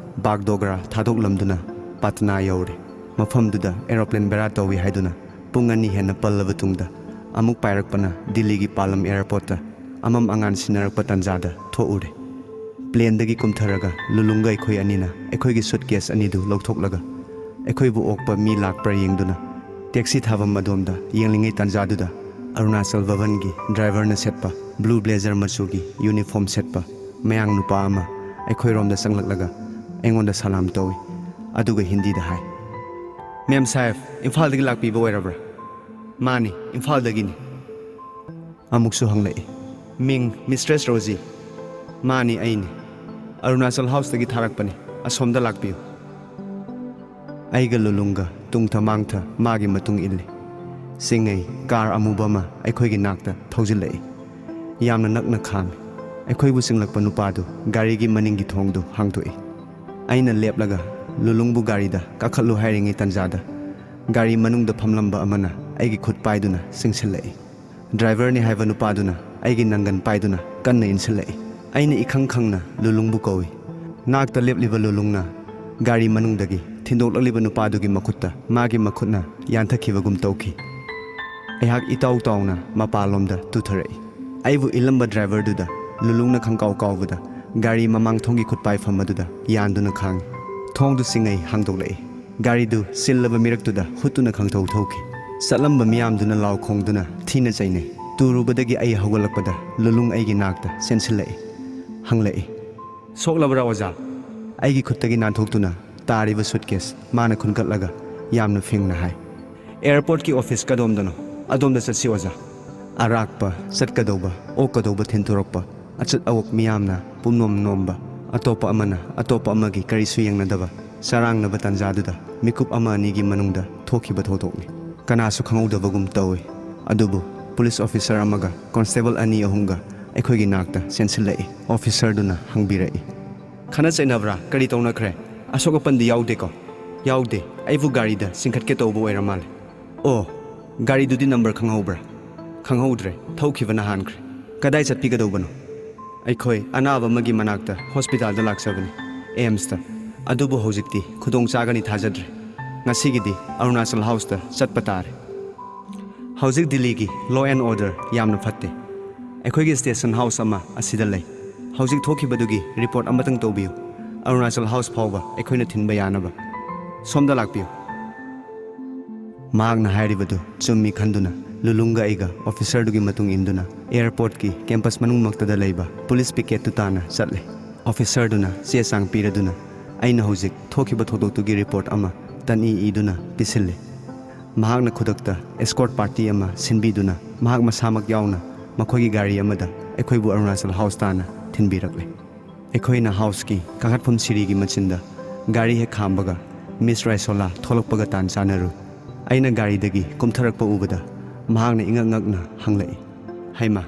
ꯕꯥꯒꯗꯣꯒ꯭ꯔꯥ ꯊꯥꯗꯣꯛꯂꯝꯗꯨꯅ ꯄꯥꯠꯅꯥ ꯌꯧꯔꯦ꯫ ꯃꯐꯝꯗꯨꯗ ꯑꯦꯔꯣꯄ꯭ꯂꯦꯟ ꯕꯦꯔꯥ ꯇꯧꯏ ꯍꯥꯏꯗꯨꯅ ꯄꯨꯡ ꯑꯅꯤ ꯍꯦꯟꯅ ꯄꯜꯂꯕ ꯇꯨꯡꯗ ꯑꯃꯨꯛ ꯄꯥꯏꯔꯛꯄꯅ ꯗꯤꯜꯂꯤꯒꯤ ꯄꯥꯂꯝ ꯑꯦꯌꯔꯄꯣꯔꯠꯇ ꯑꯃꯝ ꯑꯉꯥꯟ ꯁꯤꯟꯅꯔꯛꯄ ꯇꯥꯟꯖꯥꯗ ꯊꯣꯛꯎꯔꯦ꯫ ꯄ꯭ꯂꯦꯟꯗꯒꯤ ꯀꯨꯝꯊꯔꯒ ꯂꯨꯂꯨꯡꯒ ꯑꯩꯈꯣꯏ ꯑꯅꯤꯅ ꯑꯩꯈꯣꯏꯒꯤ ꯁꯨꯠꯀꯦꯁ ꯑꯅꯤꯗꯨ ꯂꯧꯊꯣꯛꯂꯒ ꯑꯩꯈꯣꯏꯕꯨ ꯑꯣꯛꯄ ꯃꯤ ꯂꯥꯛꯄ꯭ꯔꯥ ꯌꯦꯡꯗꯨꯅ ꯇꯦꯛꯁꯤ ꯊꯥꯐꯝ ꯑꯗꯣꯝꯗ ꯌꯦꯡꯂꯤꯉꯩ ꯇꯥꯟꯖꯥꯗꯨꯗ ꯑꯔꯨꯅꯥꯆꯜ ꯚꯕꯟꯒꯤ ꯗ꯭ꯔꯥꯏꯚꯔꯅ ꯁꯦꯠꯄ ꯕ꯭ꯂꯨ ꯕ꯭ꯂꯦꯖꯔ ꯃꯆꯨꯒꯤ ꯌꯨꯅꯤꯐꯣꯔꯝ ꯁꯦꯠꯄ ꯃꯌꯥꯡ ꯅꯨꯄꯥ ꯑꯃ ꯑꯩꯈꯣꯏꯔꯣꯝꯗ ꯆꯪꯂꯛꯂꯒ ꯑꯩꯉꯣꯟꯗ ꯁꯂꯥꯝ ꯇꯧꯏ, ꯑꯗꯨꯒ ꯍꯤꯟꯗꯤꯗ ꯍꯥꯏ, "ꯃꯦꯝ ꯁꯥꯍꯦꯕ, ꯏꯝꯐꯥꯜꯗꯒꯤ ꯂꯥꯛꯄꯤꯕ ꯑꯣꯏꯔꯕ꯭ꯔꯥ?" "ꯃꯥꯅꯤ, ꯏꯝꯐꯥꯜꯗꯒꯤꯅꯤ"꯫ ꯑꯃꯨꯛꯁꯨ ꯍꯪꯂꯛꯏ, "ꯃꯤꯡ ꯃꯤꯁꯇ꯭ꯔꯦꯁ ꯔꯣꯖꯤ?" "ꯃꯥꯅꯤ, ꯑꯩꯅꯤ꯫ ꯑꯔꯨꯅꯥꯆꯜ ꯍꯥꯎꯁꯇꯒꯤ ꯊꯥꯔꯛꯄꯅꯤ, ꯑꯁꯣꯝꯗ ꯂꯥꯛꯄꯤꯌꯨ"꯫ ꯑꯩꯒ ꯂꯨꯂꯨꯡꯒ ꯇꯨꯡꯊ ꯃꯥꯡꯊ ꯃꯥꯒꯤ ꯃꯇꯨꯡ ꯏꯜꯂꯤ꯫ ꯁꯤꯡꯉꯩ ꯀꯥꯔ ꯑꯃꯨꯕ ꯑꯃ ꯑꯩꯈꯣꯏꯒꯤ ꯅꯥꯛꯇ ꯊꯧꯖꯤꯜꯂꯛꯏ꯫ ꯌꯥꯝꯅ ꯅꯛꯅ ꯈꯥꯝꯃꯤ꯫ ꯑꯩꯈꯣꯏꯕꯨ ꯆꯤꯡꯂꯛꯄ ꯅꯨꯄꯥꯗꯨ ꯒꯥꯔꯤꯒꯤ ꯃꯅꯤꯡꯒꯤ ꯊꯣꯡꯗꯨ ꯍꯥꯡꯗꯣꯛꯏ꯫ ꯑꯩꯅ ꯂꯦꯞꯂꯒ ꯂꯨꯂꯨꯡꯕꯨ ꯒꯥꯔꯤꯗ ꯀꯥꯈꯠꯂꯨ ꯍꯥꯏꯔꯤꯉꯩ ꯇꯥꯟꯖꯥꯗ ꯒꯥꯔꯤ ꯃꯅꯨꯡꯗ ꯐꯝꯂꯝꯕ ꯑꯃꯅ ꯑꯩꯒꯤ ꯈꯨꯠ ꯄꯥꯏꯗꯨꯅ ꯆꯤꯡꯁꯤꯜꯂꯛꯏ꯫ ꯗ꯭ꯔꯥꯏꯚꯔꯅꯤ ꯍꯥꯏꯕ ꯅꯨꯄꯥꯗꯨꯅ ꯑꯩꯒꯤ ꯅꯪꯒꯟ ꯄꯥꯏꯗꯨꯅ ꯀꯟꯅ ꯏꯟꯁꯤꯜꯂꯛꯏ꯫ ꯑꯩꯅ ꯏꯈꯪ ꯈꯪꯅ ꯂꯨꯂꯨꯡꯕꯨ ꯀꯧꯏ꯫ ꯅꯥꯛꯇ ꯂꯦꯞꯂꯤꯕ ꯂꯨꯂꯨꯡꯅ ꯒꯥꯔꯤ ꯃꯅꯨꯡꯗꯒꯤ ꯊꯤꯟꯗꯣꯛꯂꯛꯂꯤꯕ ꯅꯨꯄꯥꯗꯨꯒꯤ ꯃꯈꯨꯠꯇ ꯃꯥꯒꯤ ꯃꯈꯨꯠꯅ ꯌꯥꯟꯊꯈꯤꯕꯒꯨꯝ ꯇꯧꯈꯤ꯫ ꯑꯩꯍꯥꯛ ꯏꯇꯥꯎ ꯇꯥꯎꯅ ꯃꯄꯥꯟꯂꯣꯝꯗ ꯇꯨꯊꯔꯛꯏ꯫ ꯑꯩꯕꯨ ꯏꯜꯂꯝꯕ ꯗ꯭ꯔꯥꯏꯚꯔꯗꯨꯗ ꯂꯨꯂꯨꯡꯅ ꯈꯪꯀꯥꯎ ꯀꯥꯎꯕꯗ ꯒꯥꯔꯤ ꯃꯃꯥꯡ ꯊꯣꯡꯒꯤ ꯈꯨꯠꯄꯥꯏꯐꯝ ꯑꯗꯨꯗ ꯌꯥꯟꯗꯨꯅ ꯈꯥꯡꯉꯤ꯫ ꯊꯣꯡꯗꯨ ꯁꯤꯡꯉꯩ ꯍꯥꯡꯗꯣꯛꯂꯛꯏ꯫ ꯒꯥꯔꯤꯗꯨ ꯁꯤꯜꯂꯕ ꯃꯤꯔꯛꯇꯨꯗ ꯍꯨꯠꯇꯨꯅ ꯈꯪꯊꯧ ꯊꯧꯈꯤ꯫ ꯆꯠꯂꯝꯕ ꯃꯤꯌꯥꯝꯗꯨꯅ ꯂꯥꯎ ꯈꯣꯡꯗꯨꯅ ꯊꯤꯅ ꯆꯩꯅꯩ꯫ ꯇꯨꯔꯨꯕꯗꯒꯤ ꯑꯩ ꯍꯧꯒꯠꯂꯛꯄꯗ ꯂꯨꯂꯨꯡ ꯑꯩꯒꯤ ꯅꯥꯛꯇ ꯆꯦꯟꯁꯤꯜꯂꯛꯏ꯫ ꯍꯪꯂꯛꯏ, "ꯁꯣꯛꯂꯕ꯭ꯔꯥ, ꯑꯣꯖꯥ?" ꯑꯩꯒꯤ ꯈꯨꯠꯇꯒꯤ ꯅꯥꯟꯊꯣꯛꯇꯨꯅ ꯇꯥꯔꯤꯕ ꯁꯨꯠꯀꯦꯁ ꯃꯥꯅ ꯈꯨꯟꯒꯠꯂꯒ ꯌꯥꯝꯅ ꯐꯤꯡꯅ ꯍꯥꯏ, "ꯑꯦꯌꯔꯄꯣꯔꯠꯀꯤ ꯑꯣꯐꯤꯁ ꯀꯗꯣꯝꯗꯅꯣ? ꯑꯗꯣꯝꯗ ꯆꯠꯁꯤ, ꯑꯣꯖꯥ"꯫ ꯑꯔꯥꯛꯄ, ꯆꯠꯀꯗꯧꯕ, ꯑꯣꯛꯀꯗꯧꯕ ꯊꯤꯟꯊꯣꯔꯛꯄ, ꯑꯆꯠ ꯑꯋꯣꯛ ꯃꯤꯌꯥꯝꯅ ꯄꯨꯝꯅꯣꯝ ꯅꯣꯝꯕ, ꯑꯇꯣꯞꯄ ꯑꯃꯅ ꯑꯇꯣꯞꯄ ꯑꯃꯒꯤ ꯀꯔꯤꯁꯨ ꯌꯦꯡꯅꯗꯕ ꯆꯔꯥꯡꯅꯕ ꯇꯥꯟꯖꯥꯗꯨꯗ ꯃꯤꯀꯨꯞ ꯑꯃ ꯑꯅꯤꯒꯤ ꯃꯅꯨꯡꯗ ꯊꯣꯛꯈꯤꯕ ꯊꯧꯗꯣꯛꯅꯤ꯫ ꯀꯅꯥꯁꯨ ꯈꯪꯍꯧꯗꯕꯒꯨꯝ ꯇꯧꯏ꯫ ꯑꯗꯨꯕꯨ ꯄꯨꯂꯤꯁ ꯑꯣꯐꯤꯁꯔ ꯑꯃꯒ ꯀꯣꯟꯁꯇꯦꯕꯜ ꯑꯅꯤ ꯑꯍꯨꯝꯒ ꯑꯩꯈꯣꯏꯒꯤ ꯅꯥꯛꯇ ꯆꯦꯟꯁꯤꯜꯂꯛꯏ꯫ ꯑꯣꯐꯤꯁꯔꯗꯨꯅ ꯍꯪꯕꯤꯔꯛꯏ, "ꯈꯠꯅ ꯆꯩꯅꯕ꯭ꯔꯥ? ꯀꯔꯤ ꯇꯧꯅꯈ꯭ꯔꯦ? ꯑꯁꯣꯛ ꯑꯄꯟꯗꯤ ꯌꯥꯎꯗꯦꯀꯣ?" "ꯌꯥꯎꯗꯦ꯫ ꯑꯩꯕꯨ ꯒꯥꯔꯤꯗ ꯆꯤꯡꯈꯠꯀꯦ ꯇꯧꯕ ꯑꯣꯏꯔ ꯃꯥꯜꯂꯦ"꯫ "ꯑꯣ, ꯒꯥꯔꯤꯗꯨꯗꯤ ꯅꯝꯕꯔ ꯈꯪꯍꯧꯕ꯭ꯔꯥ?" "ꯈꯪꯍꯧꯗ꯭ꯔꯦ, ꯊꯧꯈꯤꯕꯅ ꯍꯥꯟꯈ꯭ꯔꯦ"꯫ ꯀꯗꯥꯏ ꯆꯠꯄꯤꯒꯗꯧꯕꯅꯣ? ꯑꯩꯈꯣꯏ ꯑꯅꯥꯕ ꯑꯃꯒꯤ ꯃꯅꯥꯛꯇ ꯍꯣꯁꯄꯤꯇꯥꯜꯗ ꯂꯥꯛꯆꯕꯅꯤ, ꯑꯦꯝꯁꯇ꯫ ꯑꯗꯨꯕꯨ ꯍꯧꯖꯤꯛꯇꯤ ꯈꯨꯗꯣꯡ ꯆꯥꯒꯅꯤ ꯊꯥꯖꯗ꯭ꯔꯦ꯫ ꯉꯁꯤꯒꯤꯗꯤ ꯑꯔꯨꯅꯥꯆꯜ ꯍꯥꯎꯁꯇ ꯆꯠꯄ ꯇꯥꯔꯦ꯫ ꯍꯧꯖꯤꯛ ꯗꯤꯜꯂꯤꯒꯤ law and order ꯌꯥꯝꯅ ꯐꯠꯇꯦ꯫ ꯑꯩꯈꯣꯏꯒꯤ ꯁ꯭ꯇꯦꯁꯟ ꯍꯥꯎꯁ ꯑꯃ ꯑꯁꯤꯗ ꯂꯩ꯫ ꯍꯧꯖꯤꯛ ꯊꯣꯛꯈꯤꯕꯗꯨꯒꯤ ꯔꯤꯄꯣꯔꯠ ꯑꯃꯇꯪ ꯇꯧꯕꯤꯌꯨ꯫ ꯑꯔꯨꯅꯥꯆꯜ ꯍꯥꯎꯁ ꯐꯥꯎꯕ ꯑꯩꯈꯣꯏꯅ ꯊꯤꯟꯕ ꯌꯥꯅꯕ꯫ ꯁꯣꯝꯗ ꯂꯥꯛꯄꯤꯌꯨ꯫ ꯃꯍꯥꯛꯅ ꯍꯥꯏꯔꯤꯕꯗꯨ ꯆꯨꯝꯃꯤ ꯈꯟꯗꯨꯅ ꯂꯨꯂꯨꯡꯒ ꯑꯩꯒ ꯑꯣꯐꯤꯁꯔꯗꯨꯒꯤ ꯃꯇꯨꯡ ꯏꯟꯗꯨꯅ ꯑꯦꯌꯔꯄꯣꯔꯠꯀꯤ ꯀꯦꯝꯄꯁ ꯃꯅꯨꯡꯃꯛꯇꯗ ꯂꯩꯕ ꯄꯨꯂꯤꯁ ꯄꯤꯀꯦꯠꯇꯨ ꯇꯥꯟꯅ ꯆꯠꯂꯦ꯫ ꯑꯣꯐꯤꯁꯔꯗꯨꯅ ꯆꯦ ꯆꯥꯡ ꯄꯤꯔꯗꯨꯅ ꯑꯩꯅ ꯍꯧꯖꯤꯛ ꯊꯣꯛꯈꯤꯕ ꯊꯧꯗꯣꯛꯇꯨꯒꯤ ꯔꯤꯄꯣꯔꯠ ꯑꯃ ꯇꯟ ꯏ ꯏꯗꯨꯅ ꯄꯤꯁꯤꯜꯂꯦ꯫ ꯃꯍꯥꯛꯅ ꯈꯨꯗꯛꯇ ꯑꯦꯁꯀꯣꯔꯠ ꯄꯥꯔꯇꯤ ꯑꯃ ꯁꯤꯟꯕꯤꯗꯨꯅ ꯃꯍꯥꯛ ꯃꯁꯥꯃꯛ ꯌꯥꯎꯅ ꯃꯈꯣꯏꯒꯤ ꯒꯥꯔꯤ ꯑꯃꯗ ꯑꯩꯈꯣꯏꯕꯨ ꯑꯔꯨꯅꯥꯆꯜ ꯍꯥꯎꯁ ꯇꯥꯟꯅ ꯊꯤꯟꯕꯤꯔꯛꯂꯦ꯫ ꯑꯩꯈꯣꯏꯅ ꯍꯥꯎꯁꯀꯤ ꯀꯥꯈꯠꯐꯝ ꯁꯤꯔꯤꯒꯤ ꯃꯆꯤꯟꯗ ꯒꯥꯔꯤ ꯍꯦꯛ ꯈꯥꯝꯕꯒ ꯃꯤꯁ ꯔꯥꯏꯁꯣꯂꯥ ꯊꯣꯛꯂꯛꯄꯒ ꯇꯥꯟ ꯆꯥꯅꯔꯨꯏ꯫ ꯑꯩꯅ ꯒꯥꯔꯤꯗꯒꯤ ꯀꯨꯝꯊꯔꯛꯄ ꯎꯕꯗ ꯃꯍꯥꯛꯅ ꯏꯉꯛ ꯉꯛꯅ ꯍꯪꯂꯛꯏ, "ꯍꯩꯃꯥ,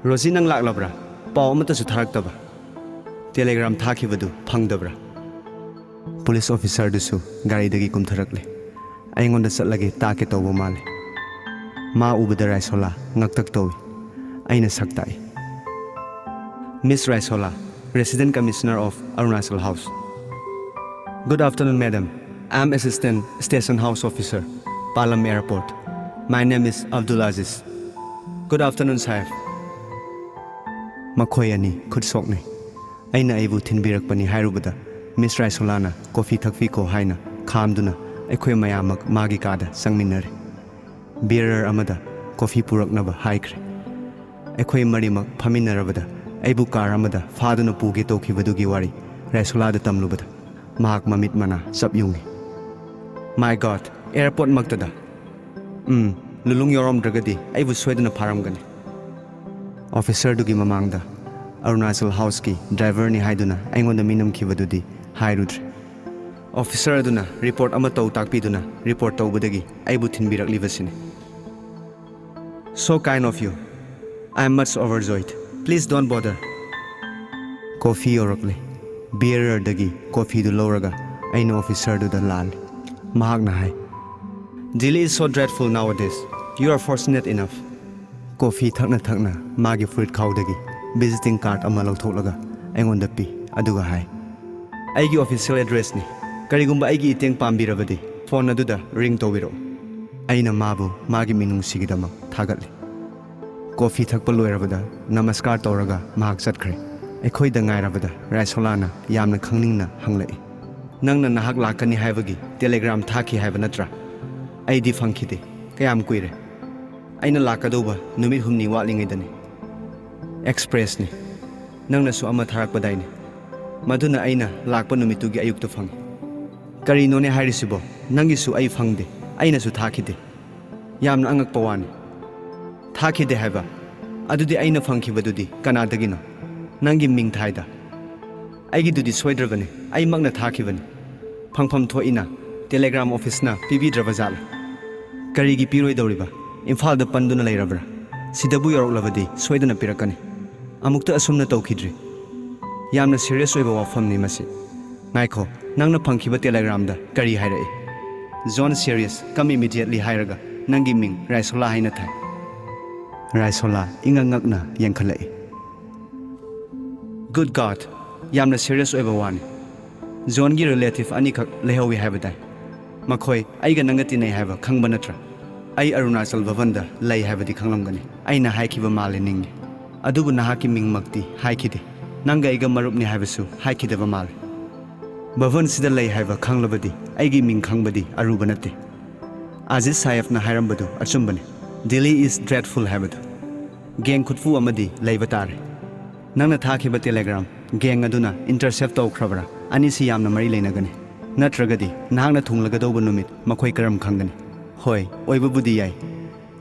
ꯔꯣꯖꯤ, ꯅꯪ ꯂꯥꯛꯂꯕ꯭ꯔꯥ? ꯄꯥꯎ ꯑꯃꯠꯇꯁꯨ ꯊꯥꯔꯛꯇꯕ꯫ ꯇꯦꯂꯦꯒ꯭ꯔꯥꯝ ꯊꯥꯈꯤꯕꯗꯨ ꯐꯪꯗꯕ꯭ꯔꯥ?" ꯄꯨꯂꯤꯁ ꯑꯣꯐꯤꯁꯔꯗꯨꯁꯨ ꯒꯥꯔꯤꯗꯒꯤ ꯀꯨꯝꯊꯔꯛꯂꯦ꯫ "ꯑꯩꯉꯣꯟꯗ ꯆꯠꯂꯒꯦ ꯇꯥꯛꯀꯦ ꯇꯧꯕ ꯃꯥꯜꯂꯦ꯫" ꯃꯥ ꯎꯕꯗ ꯔꯥꯏꯁꯣꯂꯥ ꯉꯛꯇꯛ ꯇꯧꯏ꯫ ꯑꯩꯅ ꯁꯛ ꯇꯥꯛꯏ, "Miss Raisola, Resident Commissioner of Arunachal House." "Good afternoon, madam. I am Assistant Station House Officer, Palam Airport. My name is Abdul Aziz." "Good afternoon, sahib." ꯃꯈꯣꯏ ꯑꯅꯤ ꯈꯨꯠ ꯁꯣꯛꯅꯩ꯫ ꯑꯩꯅ ꯑꯩꯕꯨ ꯊꯤꯟꯕꯤꯔꯛꯄꯅꯤ ꯍꯥꯏꯔꯨꯕꯗ ꯃꯤꯁ ꯔꯥꯏꯁꯣꯂꯥꯅ "ꯀꯣꯐꯤ ꯊꯛꯄꯤꯈꯣ" ꯍꯥꯏꯅ ꯈꯥꯝꯗꯨꯅ ꯑꯩꯈꯣꯏ ꯃꯌꯥꯝꯃꯛ ꯃꯥꯒꯤ ꯀꯥꯗ ꯆꯪꯃꯤꯟꯅꯔꯦ꯫ ꯕꯤꯌꯔꯔ ꯑꯃꯗ ꯀꯣꯐꯤ ꯄꯨꯔꯛꯅꯕ ꯍꯥꯏꯈ꯭ꯔꯦ꯫ ꯑꯩꯈꯣꯏ ꯃꯔꯤꯃꯛ ꯐꯝꯃꯤꯟꯅꯔꯕꯗ ꯑꯩꯕꯨ ꯀꯥꯔ ꯑꯃꯗ ꯐꯥꯗꯨꯅ ꯄꯨꯒꯦ ꯇꯧꯈꯤꯕꯗꯨꯒꯤ ꯋꯥꯔꯤ ꯔꯥꯏꯁꯣꯂꯥꯗ ꯇꯝꯂꯨꯕꯗ ꯃꯍꯥꯛ ꯃꯃꯤꯠ ꯃꯅꯥ ꯆꯞ ꯌꯨꯡꯏ꯫ "My God, ꯑꯦꯌꯔꯄꯣꯔꯠꯃꯛꯇꯗ! ꯎꯝ, ꯂꯨꯂꯨꯡ ꯌꯥꯎꯔꯝꯗ꯭ꯔꯒꯗꯤ ꯑꯩꯕꯨ ꯁꯣꯏꯗꯅ ꯐꯥꯔꯝꯒꯅꯤ꯫" ꯑꯣꯐꯤꯁꯔꯗꯨꯒꯤ ꯃꯃꯥꯡꯗ ꯑꯔꯨꯅꯥꯆꯜ ꯍꯥꯎꯁꯀꯤ ꯗ꯭ꯔꯥꯏꯚꯔꯅꯤ ꯍꯥꯏꯗꯨꯅ ꯑꯩꯉꯣꯟꯗ ꯃꯤꯅꯝꯈꯤꯕꯗꯨꯗꯤ ꯍꯥꯏꯔꯨꯗ꯭ꯔꯦ꯫ ꯑꯣꯐꯤꯁꯔ ꯑꯗꯨꯅ ꯔꯤꯄꯣꯔꯠ ꯑꯃ ꯇꯧ ꯇꯥꯛꯄꯤꯗꯨꯅ ꯔꯤꯄꯣꯔꯠ ꯇꯧꯕꯗꯒꯤ ꯑꯩꯕꯨ ꯊꯤꯟꯕꯤꯔꯛꯂꯤꯕꯁꯤꯅꯤ꯫ "So kind of you. I am much overjoyed. Please don't bother." Coffee ꯌꯧꯔꯛꯂꯦ꯫ ꯕꯤꯌꯔꯔꯗꯒꯤ ꯀꯣꯐꯤꯗꯨ ꯂꯧꯔꯒ ꯑꯩꯅ ꯑꯣꯐꯤꯁꯔꯗꯨꯗ ꯂꯥꯜꯂꯤ꯫ ꯃꯍꯥꯛꯅ ꯍꯥꯏ, "Delhi is so dreadful nowadays. You are fortunate enough." Coffee ꯊꯛꯅ ꯊꯛꯅ ꯃꯥꯒꯤ ꯐꯨꯔꯤꯠ ꯈꯥꯎꯗꯒꯤ ꯚꯤꯖꯤꯇꯤꯡ ꯀꯥꯔꯗ ꯑꯃ ꯂꯧꯊꯣꯛꯂꯒ ꯑꯩꯉꯣꯟꯗ ꯄꯤ, ꯑꯗꯨꯒ ꯍꯥꯏ, "ꯑꯩꯒꯤ ꯑꯣꯐꯤꯁꯤꯌꯦꯜ ꯑꯦꯗ꯭ꯔꯦꯁꯅꯤ꯫ ꯀꯔꯤꯒꯨꯝꯕ ꯑꯩꯒꯤ ꯏꯇꯦꯡ ꯄꯥꯝꯕꯤꯔꯕꯗꯤ ꯐꯣꯟ ꯑꯗꯨꯗ ꯔꯤꯡ ꯇꯧꯕꯤꯔꯛꯎ꯫" ꯑꯩꯅ ꯃꯥꯕꯨ ꯃꯥꯒꯤ ꯃꯤꯅꯨꯡꯁꯤꯒꯤꯗꯃꯛ ꯊꯥꯒꯠꯂꯤ꯫ ꯀꯣꯐꯤ ꯊꯛꯄ ꯂꯣꯏꯔꯕꯗ ꯅꯃꯁꯀꯥꯔ ꯇꯧꯔꯒ ꯃꯍꯥꯛ ꯆꯠꯈ꯭ꯔꯦ꯫ ꯑꯩꯈꯣꯏꯗ ꯉꯥꯏꯔꯕꯗ ꯔꯥꯏꯁꯣꯂꯥꯅ ꯌꯥꯝꯅ ꯈꯪꯅꯤꯡꯅ ꯍꯪꯂꯛꯏ, "ꯅꯪꯅ ꯅꯍꯥꯛ ꯂꯥꯛꯀꯅꯤ ꯍꯥꯏꯕꯒꯤ ꯇꯦꯂꯦꯒ꯭ꯔꯥꯝ ꯊꯥꯈꯤ ꯍꯥꯏꯕ ꯅꯠꯇ꯭ꯔꯥ? ꯑꯩꯗꯤ ꯐꯪꯈꯤꯗꯦ꯫ ꯀꯌꯥꯝ ꯀꯨꯏꯔꯦ?" "ꯑꯩꯅ ꯂꯥꯛꯀꯗꯧꯕ ꯅꯨꯃꯤꯠ ꯍꯨꯝꯅꯤ ꯋꯥꯠꯂꯤꯉꯩꯗꯅꯤ꯫ ꯑꯦꯛꯁꯄ꯭ꯔꯦꯁꯅꯤ꯫ ꯅꯪꯅꯁꯨ ꯑꯃ ꯊꯥꯔꯛꯄꯗꯥꯏꯅꯦ? ꯃꯗꯨꯅ ꯑꯩꯅ ꯂꯥꯛꯄ ꯅꯨꯃꯤꯠꯇꯨꯒꯤ ꯑꯌꯨꯛꯇ ꯐꯪꯉꯤ꯫" "ꯀꯔꯤꯅꯣꯅꯦ ꯍꯥꯏꯔꯤꯁꯤꯕꯣ? ꯅꯪꯒꯤꯁꯨ ꯑꯩ ꯐꯪꯗꯦ, ꯑꯩꯅꯁꯨ ꯊꯥꯈꯤꯗꯦ꯫ ꯌꯥꯝꯅ ꯑꯉꯛꯄ ꯋꯥꯅꯤ꯫ ꯊꯥꯈꯤꯗꯦ ꯍꯥꯏꯕ? ꯑꯗꯨꯗꯤ ꯑꯩꯅ ꯐꯪꯈꯤꯕꯗꯨꯗꯤ ꯀꯅꯥꯗꯒꯤꯅꯣ?" "ꯅꯪꯒꯤ ꯃꯤꯡ ꯊꯥꯏꯗ꯫ ꯑꯩꯒꯤꯗꯨꯗꯤ ꯁꯣꯏꯗ꯭ꯔꯕꯅꯤ, ꯑꯩꯃꯛꯅ ꯊꯥꯈꯤꯕꯅꯤ꯫ ꯐꯪꯐꯝ ꯊꯣꯛꯏꯅ, ꯇꯦꯂꯦꯒ꯭ꯔꯥꯝ ꯑꯣꯐꯤꯁꯅ ꯄꯤꯕꯤꯗ꯭ꯔꯕ ꯖꯥꯠꯂ?" "ꯀꯔꯤꯒꯤ ꯄꯤꯔꯣꯏꯗꯧꯔꯤꯕ? ꯏꯝꯐꯥꯜꯗ ꯄꯟꯗꯨꯅ ꯂꯩꯔꯕ꯭ꯔꯥ? ꯁꯤꯗꯕꯨ ꯌꯧꯔꯛꯂꯕꯗꯤ ꯁꯣꯏꯗꯅ ꯄꯤꯔꯛꯀꯅꯤ꯫ ꯑꯃꯨꯛꯇ ꯑꯁꯨꯝꯅ ꯇꯧꯈꯤꯗ꯭ꯔꯤ꯫ ꯌꯥꯝꯅ ꯁꯤꯔꯤꯌꯁ ꯑꯣꯏꯕ ꯋꯥꯐꯝꯅꯤ ꯃꯁꯤ꯫ ꯉꯥꯏꯈꯣ, ꯅꯪꯅ ꯐꯪꯈꯤꯕ ꯇꯦꯂꯦꯒ꯭ꯔꯥꯝꯗ ꯀꯔꯤ ꯍꯥꯏꯔꯛꯏ?" "John serious, come immediately" ꯍꯥꯏꯔꯒ ꯅꯪꯒꯤ ꯃꯤꯡ ꯔꯥꯏꯁꯣꯂꯥ ꯍꯥꯏꯅ ꯊꯥꯏ꯫ ꯔꯥꯏꯁꯣꯂꯥ ꯏꯉꯛ ꯉꯛꯅ ꯌꯦꯡꯈꯠꯂꯛꯏ꯫ "Good God, ꯌꯥꯝꯅ ꯁꯤꯔꯤꯌꯁ ꯑꯣꯏꯕ ꯋꯥꯅꯤ꯫ ꯖꯣꯟꯒꯤ ꯔꯤꯂꯦꯇꯤꯚ ꯑꯅꯤꯈꯛ ꯂꯩꯍꯧꯏ ꯍꯥꯏꯕ ꯇꯥꯏ꯫ ꯃꯈꯣꯏ ꯑꯩꯒ ꯅꯪꯒ ꯇꯤꯟꯅꯩ ꯍꯥꯏꯕ ꯈꯪꯕ ꯅꯠꯇ꯭ꯔꯥ? ꯑꯩ ꯑꯔꯨꯅꯥꯆꯜ ꯚꯕꯟꯗ ꯂꯩ ꯍꯥꯏꯕꯗꯤ ꯈꯪꯂꯝꯒꯅꯤ꯫" ꯑꯩꯅ ꯍꯥꯏꯈꯤꯕ ꯃꯥꯜꯂꯦ ꯅꯤꯡꯉꯤ꯫ "ꯑꯗꯨꯕꯨ ꯅꯍꯥꯛꯀꯤ ꯃꯤꯡꯃꯛꯇꯤ ꯍꯥꯏꯈꯤꯗꯦ꯫ ꯅꯪꯒ ꯑꯩꯒ ꯃꯔꯨꯞꯅꯤ ꯍꯥꯏꯕꯁꯨ ꯍꯥꯏꯈꯤꯗꯕ ꯃꯥꯜꯂꯦ꯫" "ꯚꯕꯟꯁꯤꯗ ꯂꯩ ꯍꯥꯏꯕ ꯈꯪꯂꯕꯗꯤ ꯑꯩꯒꯤ ꯃꯤꯡ ꯈꯪꯕꯗꯤ ꯑꯔꯨꯕ ꯅꯠꯇꯦ꯫ ꯑꯖꯤꯠ ꯁꯥꯍꯦꯕꯅ ꯍꯥꯏꯔꯝꯕꯗꯨ ꯑꯆꯨꯝꯕꯅꯤ꯫ Delhi is dreadful ꯍꯥꯏꯕꯗꯨ꯫ ꯒꯦꯡ ꯈꯨꯠꯐꯨ ꯑꯃꯗꯤ ꯂꯩꯕ ꯇꯥꯔꯦ꯫ ꯅꯪꯅ ꯊꯥꯈꯤꯕ ꯇꯦꯂꯦꯒ꯭ꯔꯥꯝ ꯒꯦꯡ ꯑꯗꯨꯅ ꯏꯟꯇꯔꯁꯦꯞ ꯇꯧꯈ꯭ꯔꯕ꯭ꯔꯥ? ꯑꯅꯤꯁꯤ ꯌꯥꯝꯅ ꯃꯔꯤ ꯂꯩꯅꯒꯅꯤ꯫ ꯅꯠꯇ꯭ꯔꯒꯗꯤ ꯅꯍꯥꯛꯅ ꯊꯨꯡꯂꯒꯗꯧꯕ ꯅꯨꯃꯤꯠ ꯃꯈꯣꯏ ꯀꯔꯝ ꯈꯪꯒꯅꯤ?" "ꯍꯣꯏ, ꯑꯣꯏꯕꯕꯨꯗꯤ ꯌꯥꯏ꯫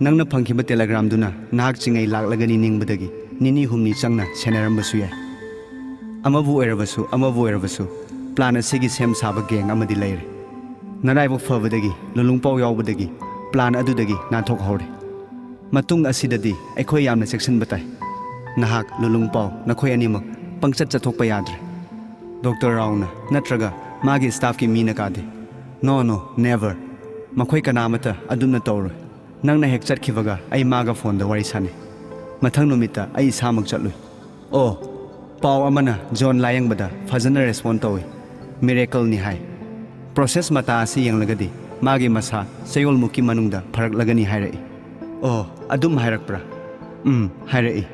ꯅꯪꯅ ꯐꯪꯈꯤꯕ ꯇꯦꯂꯦꯒ꯭ꯔꯥꯝꯗꯨꯅ ꯅꯍꯥꯛ ꯆꯤꯡꯉꯩ ꯂꯥꯛꯂꯒꯅꯤ ꯅꯤꯡꯕꯗꯒꯤ ꯅꯤꯅꯤ ꯍꯨꯝꯅꯤ ꯆꯪꯅ ꯁꯦꯟꯅꯔꯝꯕꯁꯨ ꯌꯥꯏ꯫ ꯑꯃꯕꯨ ꯑꯣꯏꯔꯕꯁꯨ, ꯑꯃꯕꯨ ꯑꯣꯏꯔꯕꯁꯨ, ꯄ꯭ꯂꯥꯟ ꯑꯁꯤꯒꯤ ꯁꯦꯝ ꯁꯥꯕ ꯒꯦꯡ ꯑꯃꯗꯤ ꯂꯩꯔꯦ꯫ ꯅꯔꯥꯏꯕꯛ ꯐꯕꯗꯒꯤ, ꯂꯨꯂꯨꯡꯄꯥꯎ ꯌꯥꯎꯕꯗꯒꯤ ꯄ꯭ꯂꯥꯟ ꯑꯗꯨꯗꯒꯤ ꯅꯥꯟꯊꯣꯛꯍꯧꯔꯦ꯫ ꯃꯇꯨꯡ ꯑꯁꯤꯗꯗꯤ ꯑꯩꯈꯣꯏ ꯌꯥꯝꯅ ꯆꯦꯛꯁꯤꯟꯕ ꯇꯥꯏ꯫ ꯅꯍꯥꯛ, ꯂꯨꯂꯨꯡꯄꯥꯎ, ꯅꯈꯣꯏ ꯑꯅꯤꯃꯛ ꯄꯪꯆꯠ ꯆꯠꯊꯣꯛꯄ ꯌꯥꯗ꯭ꯔꯦ꯫ ꯗꯣꯛꯇꯔ ꯔꯥꯎꯅ ꯅꯠꯇ꯭ꯔꯒ ꯃꯥꯒꯤ ꯁ꯭ꯇꯥꯐꯀꯤ ꯃꯤꯅ ꯀꯥꯗꯦ꯫ No, no, never꯫ ꯃꯈꯣꯏ ꯀꯅꯥ ꯑꯃꯠꯇ ꯑꯗꯨꯝꯅ ꯇꯧꯔꯣꯏ꯫ ꯅꯪꯅ ꯍꯦꯛ ꯆꯠꯈꯤꯕꯒ ꯑꯩ ꯃꯥꯒ ꯐꯣꯟꯗ ꯋꯥꯔꯤ ꯁꯥꯟꯅꯩ꯫ ꯃꯊꯪ ꯅꯨꯃꯤꯠꯇ ꯑꯩ ꯏꯁꯥꯃꯛ ꯆꯠꯂꯨꯏ꯫ ꯑꯣ, ꯄꯥꯎ ꯑꯃꯅ ꯖꯣꯟ ꯂꯥꯌꯦꯡꯕꯗ ꯐꯖꯅ ꯔꯦꯁꯄꯣꯟ ꯇꯧꯏ, ꯃꯤꯔꯦꯀꯜꯅꯤ ꯍꯥꯏ꯫ ꯄ꯭ꯔꯣꯁꯦꯁ ꯃꯇꯥ ꯑꯁꯤ ꯌꯦꯡꯂꯒꯗꯤ ꯃꯥꯒꯤ ꯃꯁꯥ ꯆꯌꯣꯜꯃꯨꯛꯀꯤ ꯃꯅꯨꯡꯗ ꯐꯔꯛꯂꯒꯅꯤ ꯍꯥꯏꯔꯛꯏ꯫ ꯑꯣ, ꯑꯗꯨꯝ ꯍꯥꯏꯔꯛꯄ꯭ꯔꯥ? ꯎꯝ, ꯍꯥꯏꯔꯛꯏ꯫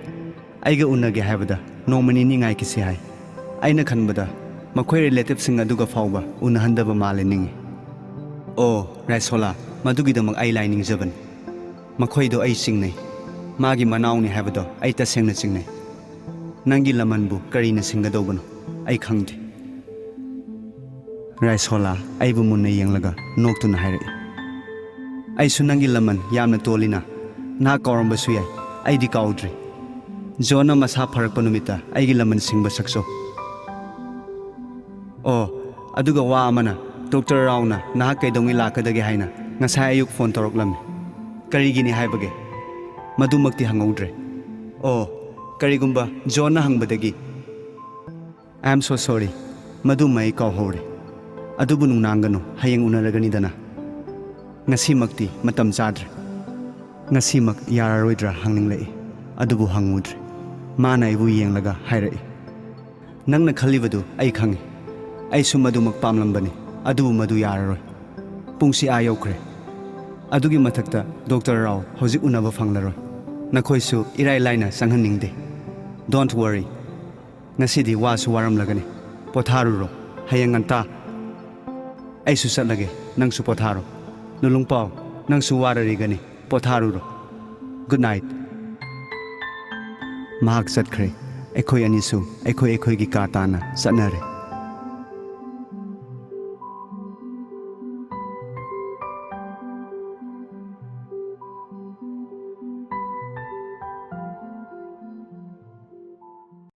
ꯑꯩꯒ ꯎꯅꯒꯦ ꯍꯥꯏꯕꯗ ꯅꯣꯡꯃ ꯅꯤꯅꯤ ꯉꯥꯏꯈꯤꯁꯤ ꯍꯥꯏ꯫ ꯑꯩꯅ ꯈꯟꯕꯗ ꯃꯈꯣꯏ ꯔꯤꯂꯦꯇꯤꯚꯁꯤꯡ ꯑꯗꯨꯒ ꯐꯥꯎꯕ ꯎꯅꯍꯟꯗꯕ ꯃꯥꯜꯂꯦ ꯅꯤꯡꯏ꯫ ꯑꯣ, ꯔꯥꯏꯁꯣꯂꯥ, ꯃꯗꯨꯒꯤꯗꯃꯛ ꯑꯩ ꯂꯥꯏ ꯅꯤꯡꯖꯕꯅꯤ꯫ ꯃꯈꯣꯏꯗꯣ ꯑꯩ ꯆꯤꯡꯅꯩ꯫ ꯃꯥꯒꯤ ꯃꯅꯥꯎꯅꯤ ꯍꯥꯏꯕꯗꯣ ꯑꯩ ꯇꯁꯦꯡꯅ ꯆꯤꯡꯅꯩ꯫ ꯅꯪꯒꯤ ꯂꯃꯟꯕꯨ ꯀꯔꯤꯅ ꯁꯤꯡꯒꯗꯧꯕꯅꯣ? ꯑꯩ ꯈꯪꯗꯦ꯫ ꯔꯥꯏꯁꯣꯂꯥ ꯑꯩꯕꯨ ꯃꯨꯟꯅ ꯌꯦꯡꯂꯒ ꯅꯣꯛꯇꯨꯅ ꯍꯥꯏꯔꯛꯏ꯫ ꯑꯩꯁꯨ ꯅꯪꯒꯤ ꯂꯃꯟ ꯌꯥꯝꯅ ꯇꯣꯜꯂꯤꯅ꯫ ꯅꯍꯥꯛ ꯀꯥꯎꯔꯝꯕꯁꯨ ꯌꯥꯏ, ꯑꯩꯗꯤ ꯀꯥꯎꯗ꯭ꯔꯤ꯫ ꯖꯣꯟꯅ ꯃꯁꯥ ꯐꯔꯛꯄ ꯅꯨꯃꯤꯠꯇ ꯑꯩꯒꯤ ꯂꯃꯟ ꯁꯤꯡꯕ ꯁꯛꯆꯧ꯫ ꯑꯣ, ꯑꯗꯨꯒ ꯋꯥ ꯑꯃꯅ, ꯗꯣꯛꯇꯔ ꯔꯥꯎꯅ ꯅꯍꯥꯛ ꯀꯩꯗꯧꯉꯩ ꯂꯥꯛꯀꯗꯒꯦ ꯍꯥꯏꯅ ꯉꯁꯥꯏ ꯑꯌꯨꯛ ꯐꯣꯟ ꯇꯧꯔꯛꯂꯝꯃꯤ꯫ ꯀꯔꯤꯒꯤꯅꯤ ꯍꯥꯏꯕꯒꯦ? ꯃꯗꯨꯃꯛꯇꯤ ꯍꯪꯍꯧꯗ꯭ꯔꯦ꯫ ꯑꯣ, ꯀꯔꯤꯒꯨꯝꯕ ꯖꯣꯟꯅ ꯍꯪꯕꯗꯒꯤ꯫ I am so sorry, ꯃꯗꯨꯃ ꯑꯩ ꯀꯥꯎꯍꯧꯔꯦ꯫ ꯑꯗꯨꯕꯨ ꯅꯨꯡꯅꯥꯡꯒꯅꯨ, ꯍꯌꯦꯡ ꯎꯅꯔꯒꯅꯤꯗꯅ꯫ ꯉꯁꯤꯃꯛꯇꯤ ꯃꯇꯝ ꯆꯥꯗ꯭ꯔꯦ꯫ ꯉꯁꯤꯃꯛ ꯌꯥꯔꯔꯣꯏꯗ꯭ꯔꯥ ꯍꯪꯅꯤꯡꯂꯛꯏ, ꯑꯗꯨꯕꯨ ꯍꯪꯉꯨꯗ꯭ꯔꯦ꯫ ꯃꯥꯅ ꯑꯩꯕꯨ ꯌꯦꯡꯂꯒ ꯍꯥꯏꯔꯛꯏ, "ꯅꯪꯅ ꯈꯜꯂꯤꯕꯗꯨ ꯑꯩ ꯈꯪꯏ꯫ ꯑꯩꯁꯨ ꯃꯗꯨꯃꯛ ꯄꯥꯝꯂꯝꯕꯅꯤ, ꯑꯗꯨꯕꯨ ꯃꯗꯨ ꯌꯥꯔꯔꯣꯏ꯫ ꯄꯨꯡꯁꯤ ꯑꯥ ꯌꯧꯈ꯭ꯔꯦ꯫ ꯑꯗꯨꯒꯤ ꯃꯊꯛꯇ ꯗꯣꯛꯇꯔ ꯔꯥꯎ ꯍꯧꯖꯤꯛ ꯎꯅꯕ ꯐꯪꯂꯔꯣꯏ꯫ ꯅꯈꯣꯏꯁꯨ ꯏꯔꯥꯏ ꯂꯥꯏꯅ ꯆꯪꯍꯟꯅꯤꯡꯗꯦ꯫ Don't worry꯫ ꯉꯁꯤꯗꯤ ꯋꯥꯁꯨ ꯋꯥꯔꯝꯂꯒꯅꯤ꯫ ꯄꯣꯊꯥꯔꯨꯔꯣ꯫ ꯍꯌꯦꯡ ꯉꯟꯇꯥ ꯑꯩꯁꯨ ꯆꯠꯂꯒꯦ꯫ ꯅꯪꯁꯨ ꯄꯣꯊꯥꯔꯣ꯫ ꯂꯨꯂꯨꯡꯄꯥꯎ, ꯅꯪꯁꯨ ꯋꯥꯔꯔꯤꯒꯅꯤ꯫ ꯄꯣꯊꯥꯔꯨꯔꯣ꯫ Good night꯫" ꯃꯍꯥꯛ ꯆꯠꯈ꯭ꯔꯦ꯫ ꯑꯩꯈꯣꯏ ꯑꯅꯤꯁꯨ ꯑꯩꯈꯣꯏ ꯑꯩꯈꯣꯏꯒꯤ ꯀꯥ ꯇꯥꯟꯅ ꯆꯠꯅꯔꯦ꯫